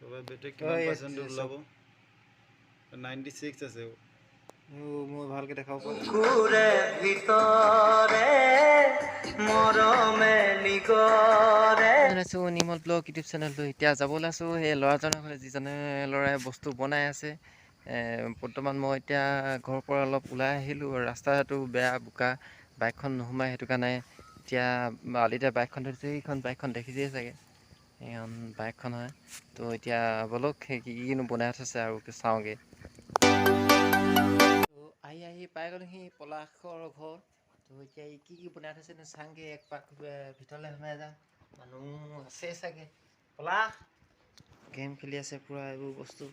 Battery কিমান percent ওলাব? 96 আছে। মই ভালকৈ দেখাব পাৰোঁ। জনাইছোঁ নিৰ্মল ব্লগ ইউটিউব চেনেলটো। এতিয়া যাব ওলাইছোঁ সেই ল'ৰাজনৰ ঘৰলৈ, যিজনে ল'ৰাই বস্তু বনাই আছে। বৰ্তমান মই এতিয়া ঘৰৰ পৰা অলপ ওলাই আহিলোঁ। ৰাস্তাটো বেয়া, বোকা, বাইকখন নোসোমাই, সেইটো কাৰণে এতিয়া আলিতে বাইকখন থৈ দিছোঁ। সেইখন বাইকখন দেখিছেই চাগে, সেইখন বাইকখন হয়। তো এতিয়া ব'লক, সেই কি কিনো বনাই থৈছে আৰু চাওঁগৈ। তো আহি আহি পাই গ'লোহি পলাশৰ ঘৰ। তো এতিয়া ই কি কি বনাই থৈছে চাওঁগৈ। এক পাক ভিতৰলৈ সোমাই যাওঁ, মানুহ আছে চাগে। পলাশ গেম খেলি আছে পূৰা। এইবোৰ বস্তু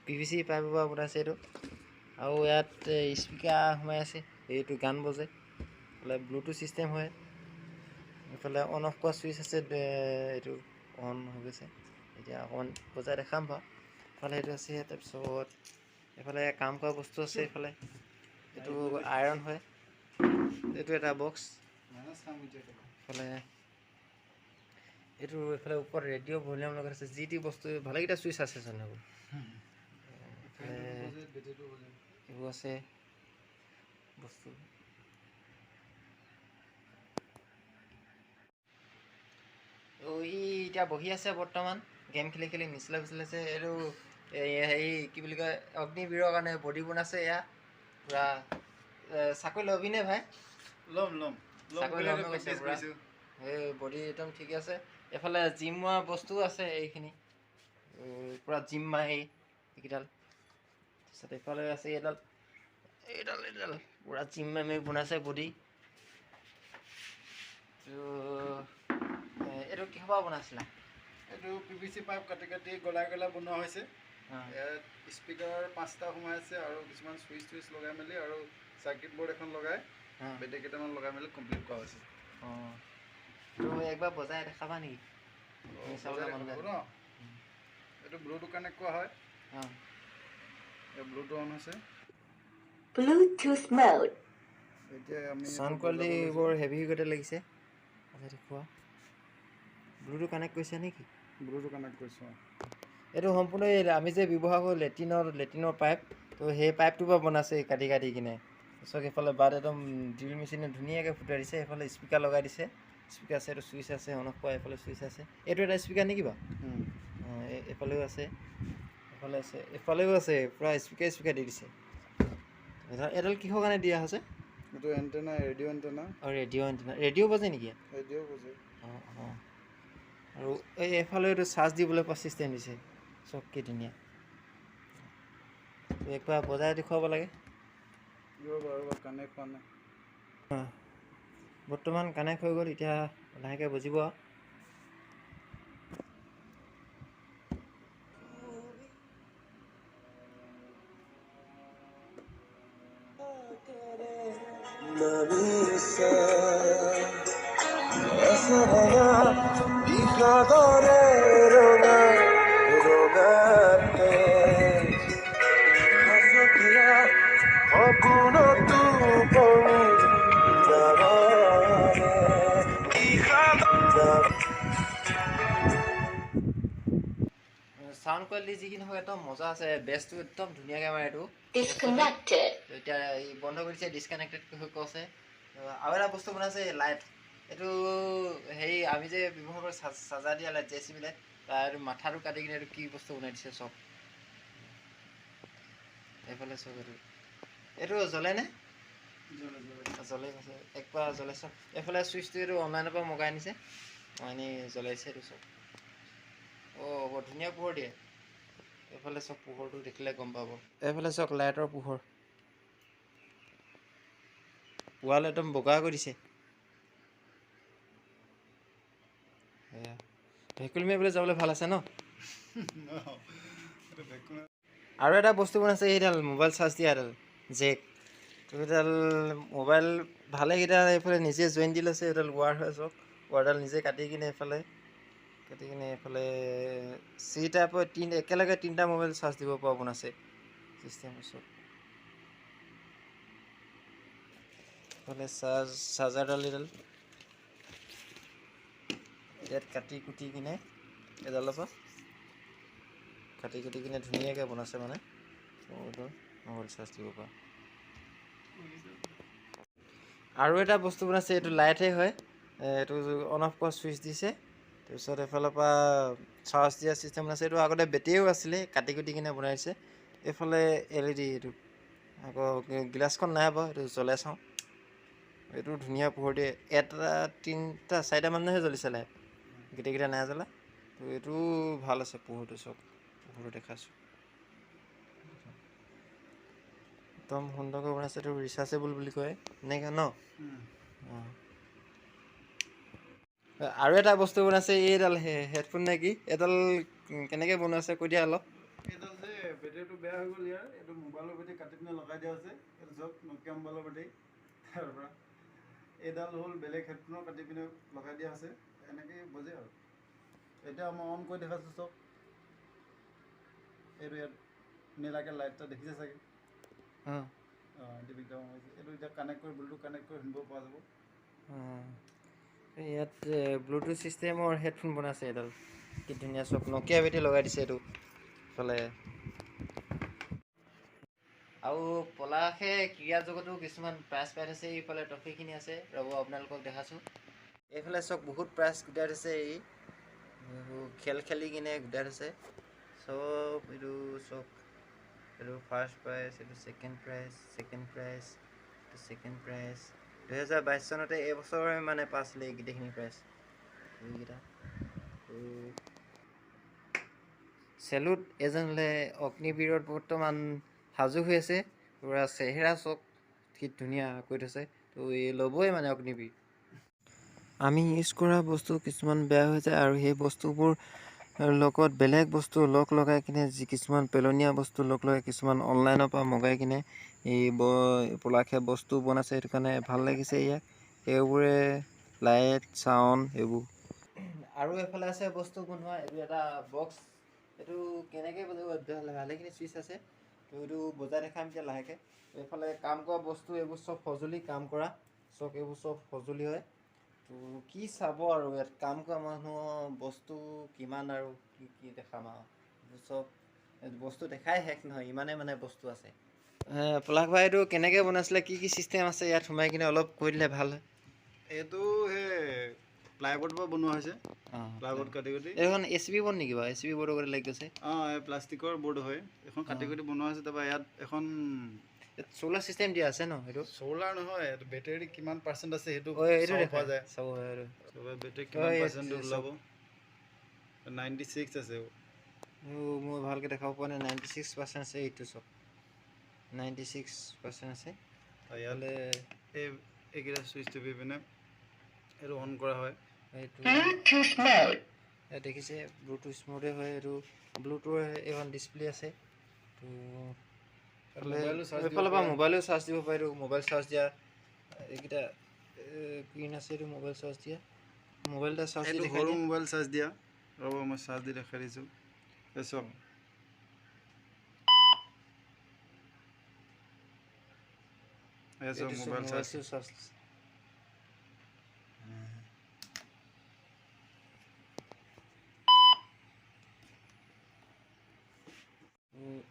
PVC পাইপৰ পৰা বনাইছে এইটো। আৰু ইয়াত স্পীকাৰ সোমাই আছে, এইটো গান বজে। এইফালে ব্লুটুথ চিষ্টেম হয়। এইফালে অন অফ কৰা চুইচ আছে, এইটো অন হৈ গৈছে। এতিয়া অকণমান বজাই দেখাম বাৰু। এইফালে এইটো আছে। তাৰপিছত এইফালে কাম কৰা বস্তু আছে। এইফালে এইটো আইৰণ হয়, এইটো এটা বক্স। এইফালে এইটো, এইফালে ওপৰত ৰেডিঅ' ভলিউম লগাই আছে। যি টি বস্তু, ভালেকেইটা চুইচ আছে চোন। এইবোৰ এইবোৰ আছে বস্তু। ই এতিয়া বহি আছে বৰ্তমান, গেম খেলি খেলি নিচলা পিছলা আছে। এইটো হেৰি কি বুলি কয়, অগ্নিবীৰৰ কাৰণে বডি বনাইছে। এয়া পূৰা চাকৰি ল'বি নে ভাই? ল'ম ল'ম, চাকৰি ল'ম কৈছে। পূৰা এই বডি একদম ঠিকে আছে। এইফালে জিম মৰা বস্তুও আছে, এইখিনি পূৰা জিম মাৰে এইকেইডাল। তাৰপিছত এইফালে আছে এইডাল এইডাল এইডাল পূৰা জিম মাৰি মাৰি বনাইছে বডি। এইটো কিহৰ পৰা বনাইছিলা? এইটো PVC pipe কাটি কাটি গলাই গলাই বনোৱা হৈছে। ইয়াত স্পীকাৰ 5টা সোমাই আছে আৰু কিছুমান চুইচ টুইচ লগাই মেলি আৰু চাৰ্কিট বৰ্ড এখন লগাই বেটেৰী কেইটামান লগাই মেলি কমপ্লিট কৰা হৈছে। অঁ, তো একবাৰ বজাই দেখাবা নেকি? এইটো ব্লুটুথ কানেক্ট কৰা হয়। এই ব্লুটুথ অন হৈছে, ব্লুটুথ মোড। এতিয়া আমি চাউণ্ড কোৱালিটি বৰ হেভি গতে লাগিছে। আচ্ছা, দেখুওৱা। ব্লুটুথ কানেক্ট কৰিছে নেকি? ব্লুটুথ কানেক্ট কৰিছোঁ। এইটো সম্পূৰ্ণ আমি যে ব্যৱহাৰ কৰোঁ লেট্ৰিনৰ পাইপ, তো সেই পাইপটোৰ পৰা বনাইছে কাটি কাটি কিনে। চব এইফালে বাট একদম ড্ৰিল মেচিনে ধুনীয়াকৈ ফুটাই দিছে। এইফালে স্পীকাৰ লগাই দিছে, স্পীকাৰ আছে, এইটো চুইচ আছে অন অফ কৰা, এইফালে চুইচ আছে। এইটো এটা স্পীকাৰ নেকি বাৰু? এইফালেও আছে, এইফালে আছে, এইফালেও আছে, পূৰা স্পীকাৰ স্পীকাৰ দি দিছে। এইডাল কিহৰ কাৰণে দিয়া হৈছে? এইটো এণ্টেনা, ৰেডিঅ' এণ্টেনা। অঁ, ৰেডিঅ' এণ্টেনা। ৰেডিঅ' বাজে নেকি? ৰেডিঅ' বাজে। অঁ অঁ। আৰু এই এইফালে এইটো চাৰ্জ দিবলৈ পৰা চিষ্টেম দিছে। চব কি ধুনীয়া। একবাৰ বজাই দেখুৱাব লাগে। কানেক্ট হোৱা নাই। বৰ্তমান কানেক্ট হৈ গ'ল, এতিয়া লাহেকৈ বজিব আৰু। চাউণ্ড কোৱালিটি যি কি নহওক একদম মজা আছে। বেছটো একদম ধুনীয়াকৈ মাৰে। এইটো এতিয়া বন্ধ কৰি দিছে, ডিছকানেক্টেড কৈছে। আৰু এটা বস্তু বনাইছে, লাইট। এইটো হেৰি আমি যে ব্যৱহাৰ কৰোঁ চাৰ্জাৰ দিয়া লাইট, JCB light, তাৰ এইটো মাথাটো কাটি কিনে এইটো কি বস্তু বনাই দিছে চব। এইফালে চব এইটো এইটো জ্বলেনে? জ্বলে কৈছে, একবাৰ জ্বলে চব। এইফালে চুইচটো এইটো অনলাইনৰ পৰা মগাই আনিছে, আনি জ্বলাইছে এইটো চব। অঁ, বৰ ধুনীয়া পোহৰ দিয়ে। এইফালে চব পোহৰটো দেখিলে গম পাব। এইফালে চব লাইটৰ পোহৰ, ৱাল একদম বগা কৰি দিছে। এয়া ভেকুলী মাৰিবলৈ যাবলৈ ভাল আছে ন? আৰু এটা বস্তু বনাইছে, এইডাল মোবাইল চাৰ্জ দিয়া এডাল জেক। তো এইডাল মোবাইল ভালেকেইটা এইফালে নিজে জইন দি লৈছে। এইডাল ৱায়াৰ হৈ চব, ৱায়াৰডাল নিজে কাটি কিনে এইফালে কাটি কিনে এইফালে চি টাইপৰ একেলগে 3টা মোবাইল চাৰ্জ দিব পৰা বনাইছে চিষ্টেম চব। এইফালে চাৰ্জাৰডাল এইডাল ইয়াত কাটি কুটি কিনে এডালৰ পৰা কাটি কুটি কিনে ধুনীয়াকৈ বনাইছে মানে। এইটো মোবাইল চাৰ্জ দিব পৰা। আৰু এটা বস্তু বনাইছে, এইটো লাইটহে হয়, এইটো অন অফ কৰা চুইচ দিছে। তাৰপিছত এইফালৰ পৰা চাৰ্জ দিয়া চিষ্টেম আছে। এইটো আগতে বেটেৰীও আছিলে, কাটি কুটি কিনে বনাইছে। এইফালে এল ই ডি, এইটো আকৌ গিলাচখন নাই বাৰু, এইটো জ্বলাই চাওঁ। এইটো ধুনীয়া পোহৰ দিয়ে। এটা তিনিটা চাৰিটামানহে জ্বলিছে লাইট, গোটেইকেইটা নাই জ্বলা। তো এইটো ভাল আছে পোহৰটো, চব পোহৰটো দেখাইছোঁ, একদম সুন্দৰকৈ বনাইছে। এইটো ৰিচাৰ্জেবল বুলি কয় এনেকৈ ন। অঁ, আৰু এটা বস্তু বনাইছে, এইডাল হেডফোন নে কি, এইডাল কেনেকৈ বনাইছে কৈ দিয়া অলপ। এইডাল যে বেটেৰীটো বেয়া হৈ গ'ল ইয়াৰ, এইটো মোবাইলৰ বেটেৰী কাটি পিনে লগাই দিয়া হৈছে। এইটো চব নকিয়া মোবাইলৰ বেটেৰী। তাৰ পৰা এইডাল হ'ল বেলেগ হেডফোনৰ কাটি পিনে লগাই দিয়া হৈছে। এনেকেই বজে আৰু। এতিয়া মই অন কৰি দেখাইছোঁ চব। এইটো ইয়াত নীলাকৈ লাইট এটা দেখিছে চাগে। অঁ, এইটো এতিয়া কানেক্ট কৰি ব্লুটুথ কানেক্ট কৰি শুনিব পৰা যাব। ইয়াত ব্লুটুথ চিষ্টেমৰ হেডফোন বনাইছে এডাল, কি ধুনীয়া, চব নকিয়া বেটেৰী লগাই দিছে এইটো ইফালে। আৰু পলাশে ক্ৰীড়া জগতো কিছুমান প্ৰাইজ পাই থৈছে। এইফালে ট্ৰফিখিনি আছে, ৰ'ব আপোনালোকক দেখাইছোঁ। এইফালে চব বহুত প্ৰাইজ গোটাই থৈছে, এই খেল খেলি কিনে গোটাই থৈছে চব। এইটো চব, এইটো ফাৰ্ষ্ট প্ৰাইজ, এইটো ছেকেণ্ড প্ৰাইজ, ছেকেণ্ড প্ৰাইজ, এইটো ছেকেণ্ড প্ৰাইজ। 2022 চনতে এইবছৰে মানে পাইছিলে এই গোটেইখিনি প্ৰাইজ এইকেইটা। চেলুট এজন হ'লে অগ্নিবীৰত বৰ্তমান সাজু হৈ আছে, পূৰা চেহেৰা চব কি ধুনীয়া কৰি থৈছে। তো এই ল'বই মানে অগ্নিবীৰ। আমি ইউজ কৰা বস্তু কিছুমান বেয়া হৈ যায় আৰু সেই বস্তুবোৰ লগত বেলেগ বস্তু লগ লগাই কিনে, যি কিছুমান পেলনীয়া বস্তু লগ লগাই কিছুমান অনলাইনৰ পৰা মগাই কিনে এই পলাশে বস্তু বনাইছে। সেইটো কাৰণে ভাল লাগিছে ইয়াক, সেইবোৰে লাইট চাউণ্ড এইবোৰ। আৰু এইফালে আছে বস্তু বনোৱা, এইটো এটা বক্স, এইটো কেনেকৈ বজাব ভালেখিনি চুইচ আছে, তো এইটো বজাই দেখাম এতিয়া লাহেকৈ। এইফালে কাম কৰা বস্তু এইবোৰ চব সঁজুলি, কাম কৰা চব এইবোৰ চব সঁজুলি হয়। তো কি চাব আৰু ইয়াত কাম কৰা মানুহৰ বস্তু কিমান আৰু কি কি দেখাম আৰু, চব বস্তু দেখাই শেষ নহয়, ইমানেই মানে বস্তু আছে। পলাশ ভাই, এইটো কেনেকৈ বনাইছিলে, কি কি চিষ্টেম আছে ইয়াত সোমাই কিনে অলপ কৈ দিলে ভাল হয়। এইটো সেই প্লাইবৰ্ড পৰা বনোৱা হৈছে, প্লাইবৰ্ড কাটি কাটি। এইখন এ চি বি বৰ্ড নেকি বাৰু? এ চি বি বৰ্ডৰ লাগি গৈছে। অঁ, এই প্লাষ্টিকৰ বৰ্ড হয়, এইখন কাটি কাটি বনোৱা হৈছে। তাৰপৰা ইয়াত এখন চ'লাৰ চিষ্টেম দিয়া আছে ন? এইটো চ'লাৰ নহয়, এইটো বেটেৰী কিমান পাৰ্চেণ্ট আছে সেইটো এইটো চাব পৰা যায়। চাব, বেটেৰী কিমান পাৰ্চেণ্ট ওলাব, 96 আছে। মই ভালকৈ দেখাব পৰা নাই, 96% আছে এইটো চব, 96% আছে। ইয়ালে এই এইকেইটা চুইচ টিপি পিনে এইটো অন কৰা হয়। এইটো দেখিছে ব্লুটুথ মোডে হয়, এইটো ব্লুটুথৰ এইখন ডিছপ্লে আছে। তো এইফালৰ পৰা মোবাইলো চাৰ্জ দিব পাৰি, এইটো মোবাইল চাৰ্জ দিয়া এইকেইটা পিন আছে, এইটো মোবাইল চাৰ্জ দিয়া, মোবাইল এটা চাৰ্জ দি সৰু মোবাইল চাৰ্জ দিয়া। ৰ'ব মই চাৰ্জ দি দেখাই দিছোঁ। এই চাওক, এই চাওক মোবাইল চাৰ্জ।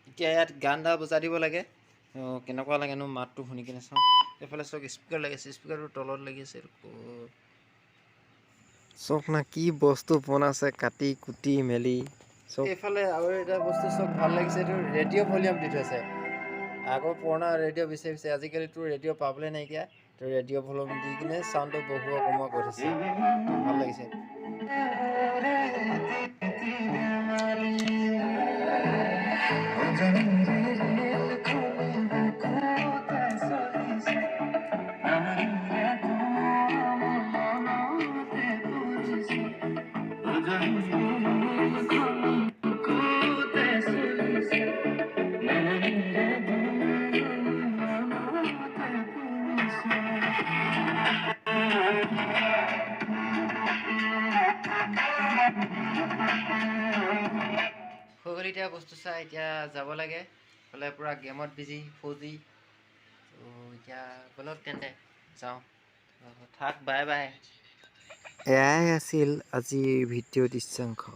এতিয়া ইয়াত গান এটা বজাই দিব লাগে, কেনেকুৱা লাগেনো মাতটো শুনি কিনে চাওঁ। এইফালে চব স্পীকাৰ লাগিছে, স্পীকাৰটো তলত লাগি আছে। চব না কি বস্তু বনাইছে কাটি কুটি মেলি চব। এইফালে আৰু এটা বস্তু চব ভাল লাগিছে, এইটো ৰেডিঅ' ভলিউম দি থৈছে। আগৰ পুৰণা ৰেডিঅ' বিচাৰি বিচাৰি আজিকালিতো ৰেডিঅ' পাবলৈ নাইকিয়া, তো ৰেডিঅ' ভলিউম দি কিনে চাউণ্ডটো বঢ়োৱা কমোৱা কৰি থৈছে, ভাল লাগিছে। হৈ গ'ল এতিয়া বস্তু চাই, এতিয়া যাব লাগে। ফালে পূৰা গেমত বিজি ফৌজি। তো এতিয়া ব'লক তেন্তে যাওঁ, থাক, বাই বাই। এয়াই আছিল আজিৰ ভিডিঅ' দৃশ্যাংশ।